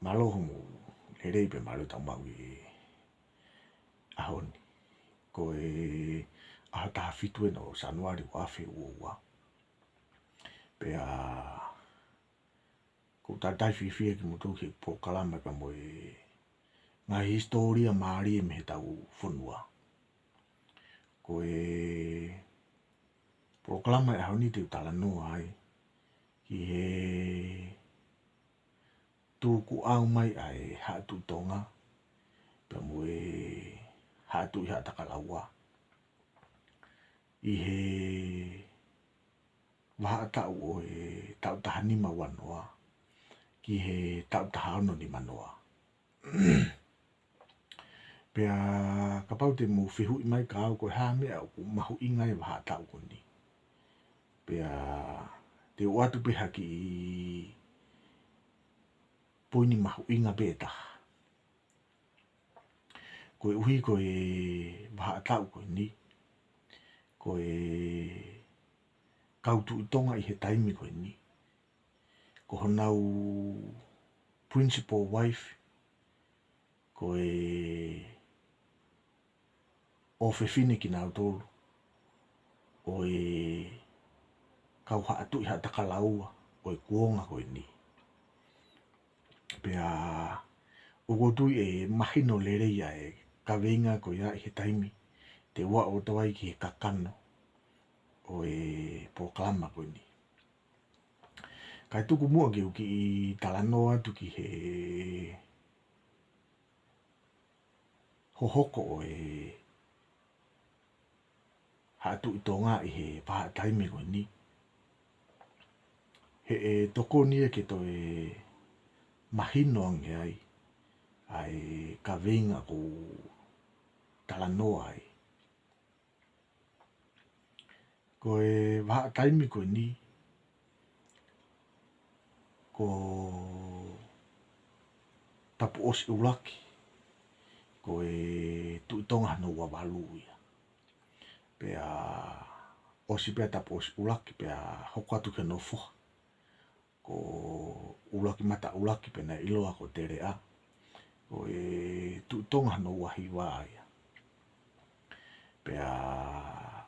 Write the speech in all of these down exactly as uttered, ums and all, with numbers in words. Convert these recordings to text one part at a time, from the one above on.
Mālō hoʻomou lelei pea mālō e tau maʻu ʻi he ʻaho ni. Ko e ʻaho taha fitu ʻeni ʻo Sānuali ua afe ua ua. Pea ʻoku ou talitali fiefia kimoutolu ki he polokalama pea mo e ngaahi hisitōlia mālie mei heʻetau fonua. Ko e polokalama ʻo e ʻaho ni te u talanoa ai ki he tukuʻau mai ʻa e Haʻa Tuʻi Tonga pea mo e Haʻa Tuʻi Haʻatakalaua ʻi he vahaʻa taʻu ʻo e taʻu taha nima ua noa ki he taʻu taha ono nima noa. Pea kapau te mou fehuʻi mai kiate au ko e hā e meʻa ʻoku mahuʻinga ai e vahaʻa taʻu ko eni, pea te u ʻoatu pē ha kiʻi poini mahuʻinga pē ʻe taha. Koeʻuhi ko e vahaʻa taʻu ko eni, ko e kau Tuʻi Tonga ʻi he taimi ko eni, ko honau principal wife, ko e ʻofefine kinautolu ʻo e kau Haʻa Tuʻi Haʻatakalaua ʻo e kuonga ko eni. Pea ʻoku ou tui ʻe mahino lelei ʻa e kaveinga ko ia ʻi he taimi te u aʻu atu ai ki he kakano ʻo e polokalama ko eni. Kae tuku muʻa ke u kiʻi talanoa atu ki he hohoko ʻo e Haʻa Tuʻi Tonga ʻi he vahaʻa taimi ko eni, he ʻe tokoni ia ke toe mahino ange ai ʻa e kaveinga ʻoku ou talanoa ai. Ko e vahaʻa taimi ko eni, ko Tapuʻosi ʻUluaki, ko e Tuʻi Tonga hono ua valu ia. Pea ʻosi pē ʻa Tapuʻosi ʻUluaki pea hoko atu ki hono foha ko ʻUluakimata ʻUluaki, pea naʻe ʻiloa ko Teleʻa, ko e Tuʻi Tonga hono ua hiva ia. Pea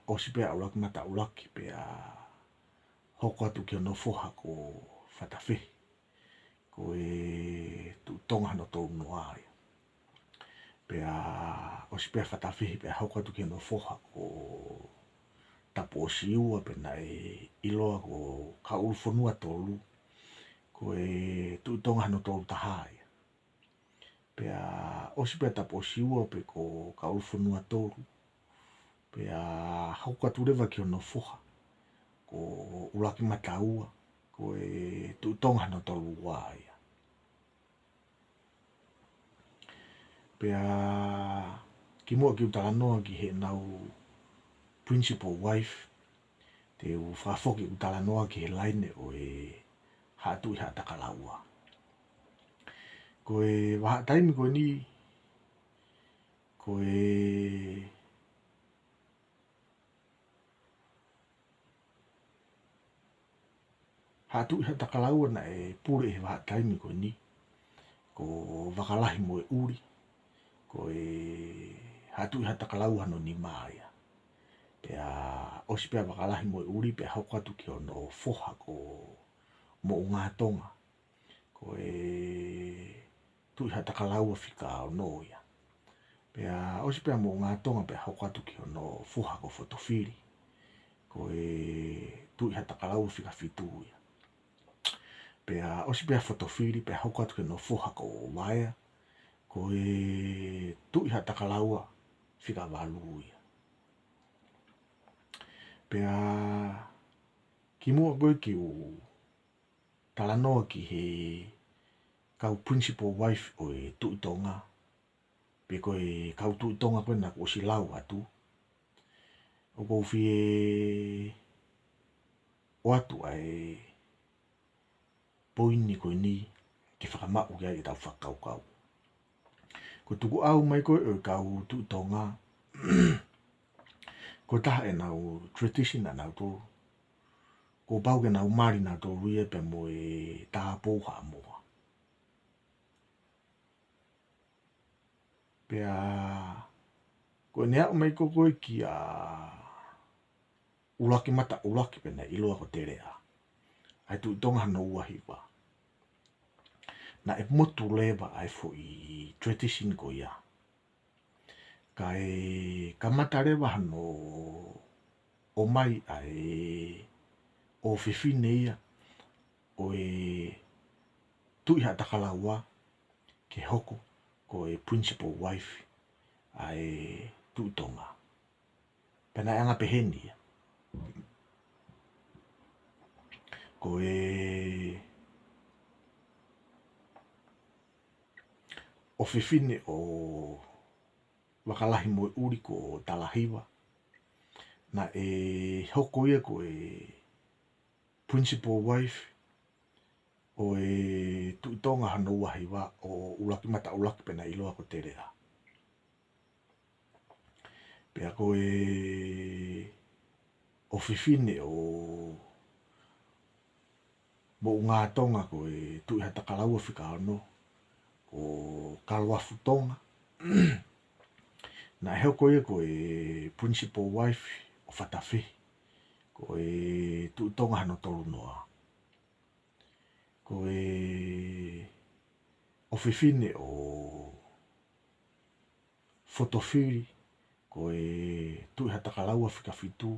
ʻosi pē ʻa ʻUluakimata ʻUluaki pea hoko atu ki hono foha ko Fatafehi, ko e Tuʻi Tonga hono tolu noa ia. Pea ʻosi pē ʻa Fatafehi pea hoko atu ki hono foha ko Tapuʻosi Ua, pea naʻe ʻiloa ko Kauʻulufonua Tolu, ko e Tuʻi Tonga hono tolu taha ia. Pea ʻosi pē ʻa Tapuʻosi Ua pea ko Kauʻulufonua Tolu, pea hoko atu leva ki hono foha ko ʻUluakimata Ua, ko e Tuʻi Tonga hono tolu ua ia. Pea kimuʻa ke u talanoa ki heʻenau principal wife, te u fakafoki ʻeku talanoa ki he laine ʻo e Haʻa Tuʻi Haʻatakalaua. Ko e vahaʻa taimi ko eni, ko e Haʻa Tuʻi Haʻatakalaua naʻe pule ʻi he vahaʻa taimi ko eni, ko Vakalahi mo e ʻUli, ko e Haʻa Tuʻi Haʻatakalaua hono nima ia. Pea ʻosi pē ʻa Vakalahi mo e ʻUli pea hoko atu ki hono foha ko Moʻungātonga, ko e Tuʻi Haʻatakalaua fika ono ia. Pea ʻosi pē ʻa Moʻungātonga pea hoko atu ki hono foha ko Fotofili, ko e Tuʻi Haʻatakalaua fika fitu ia. Pea ʻosi pē ʻa Fotofili pea hoko atu ki hono foha ko Vaea, ko e Tuʻi Haʻatakalaua fika valu ia. Pea kimuʻa ko ē ke u talanoa ki he kau principal wife ʻo e Tuʻi Tonga, pe ko e kau Tuʻi Tonga ko ē naʻa ku ʻosi lau atu, ʻoku ou fie ʻoatu ʻa e poini ko eni ke fakamaʻu ki ai ʻetau fakakaukau. Ko e tukuʻau mai ko ē ʻo e kau Tuʻi Tonga, ko e taha ʻenau tradition ʻanautolu, kuo pau ke nau mali nautolu ia pea mo e tāupoʻou Haʻamoa. Pea ko ʻene aʻu mai ko ē kia ʻUluakimata ʻUluaki pe naʻe ʻiloa ko Teleʻa, ʻa e Tuʻi Tonga hono ua hiva, naʻe motu leva ʻa e foʻi tradition ko ia. Kae kamata leva hono ʻomai ʻa e ʻofefine ia ʻo e Tuʻi Haʻatakalaua ke hoko ko e principal wife ʻa e Tuʻi Tonga. Pea naʻe anga pehē ni ia. Ko e ʻofefine ʻo Vakalahi Moeʻuli ko Talahiva, naʻe hoko ia ko e principal wife ʻo e Tuʻi Tonga hono ua hiva, ʻo ʻUluakimata ʻUluaki pe naʻe ʻiloa ko Teleʻa. Pea ko e ʻofefine ʻo Moʻungātonga ko e Tuʻi Haʻatakalaua fika ono, ko Kaloafutonga, naʻe hoko ia ko e principal wife ʻo Fatafehi, ko e Tuʻi Tonga hono tolu noa. Ko e ʻofefine ʻo Fotofili, ko e Tuʻi Haʻatakalaua fika fitu,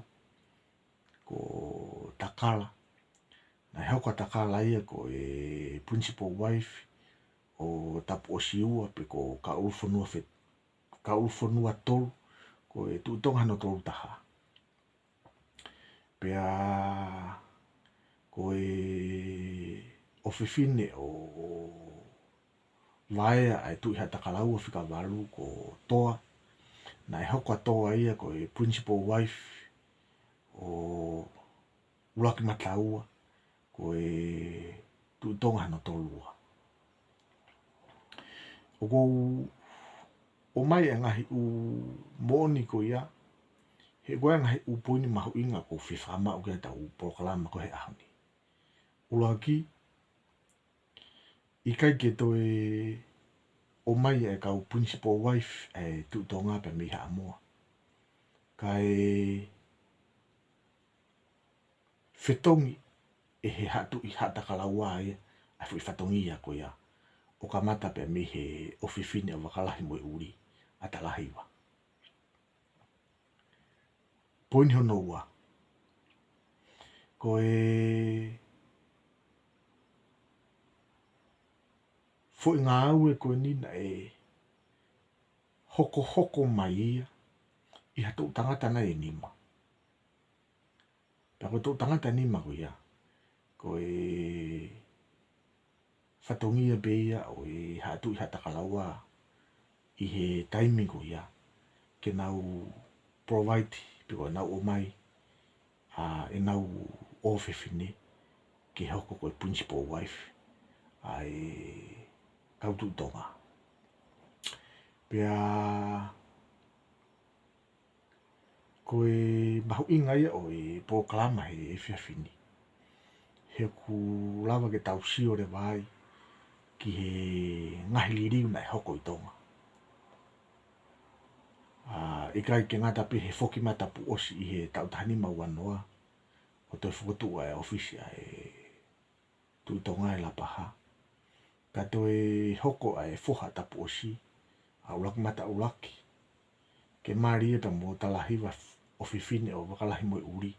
ko Takala. Naʻe hoko ʻa Takala ia ko e principal wife ʻo Tapuʻosi ua pe ko Kaʻulufonua fe-, Kaʻulufonua tolu, ko e Tuʻi Tonga hono tolu taha. Pea ko e ʻofefine ʻo Vaea, ʻa e Tuʻi Haʻatakalaua fika valu, ko Toa. Naʻe hoko ʻa Toa ia ko e principal wife ʻo ʻUluakimata ua, ko e Tuʻi Tonga hono tolu ua. ʻOku ou ʻomai e ngaahi ʻū moʻoni ko ia, he ko e ngaahi ʻū poini mahuʻinga ʻoku ou fie fakamaʻu ki ai ʻetau polokalama ko ē he ʻaho ni. ʻUluaki, ʻikai ke toe ʻomai e kau principal wife ʻa e Tuʻi Tonga pea mei Haʻamoa. Kae fetongi ʻe he Haʻa Tuʻi Haʻatakalaua ia ʻa e foʻi fatongia ko ia, ʻo kamata pea mei he ʻofefine ʻo Vakalahi Moeʻuli, ʻa Talahiva. Poini hono ua. Ko e foʻi ngāue ko eni naʻe hokohoko mai ia ʻi ha toʻu tangata naʻe nima. Pea ko e toʻu tangata nima ko ia, ko e fatongia pē ia ʻo e Haʻa Tuʻi Haʻatakalaua ʻi he taimi ko ia, ke nau provide pe ko ʻenau ʻomai ʻa ʻenau ʻofefine ke hoko ko e principal wife ʻa e kau Tuʻi Tonga. Pea ko e mahuʻinga ia ʻo e polokalama he efiafi ni, he ʻoku lava ke tau sio leva ai ki he ngaahi liliu naʻe hoko ʻi Tonga. ʻA, ʻikai ke ngata pē he foki mai ʻa Tapuʻosi ʻi he taʻu taha nima ua noa, ʻo toe fokotuʻu ʻa e ʻōfisi ʻa e Tuʻi Tonga ʻi Lapaha. Ka toe hoko ʻa e foha ʻo Tapuʻosi, ʻa ʻUluakimata ʻUluaki, ke mali ia pea mo Talahiva ʻofefine ʻo Vakalahi Moeʻuli,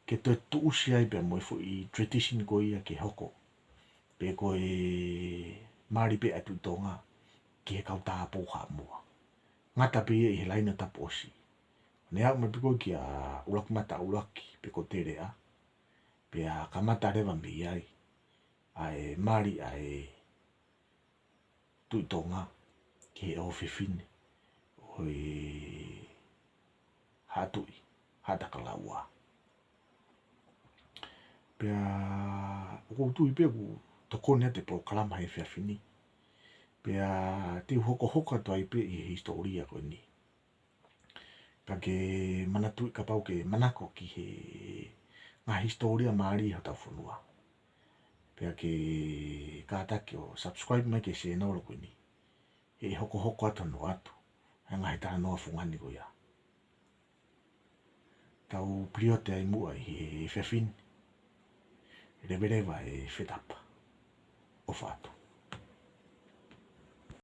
ke toe tuʻusi ai pea mo e foʻi tradition ko ia ke hoko, pe ko e mali pē ʻa e Tuʻi Tonga ki he kau tāupoʻou Haʻamoa. Ngata pē ia ʻi he laine ʻo Tapuʻosi. Ne aʻu mai pē ko ē kia ʻUluakimata ʻUluaki pe ko Teleʻa, pea kamata leva mei ai ʻa e mali ʻa e Tuʻi Tonga ki he ʻofefine ʻo e Haʻa Tuʻi Haʻatakalaua. Pea ʻoku ou tui pē ʻoku tokoni atu e polokalama he efiafi ni. Pea te u hokohoko atu ai pē ʻi he hisitōlia ko eni. Ka ke manatuʻi kapau ke manako ki he ngaahi hisitōlia mālie ʻi hotau fonua, pea ke kātaki ʻo subscribe mai ki he sēnolo ko eni. ʻe hokohoko atu hono ʻoatu ʻa e ngaahi talanoa fungani ko ia. Tau piliote ai muʻa ʻi he efiafi ni. Leveleva e fetapa. ʻOfa atu.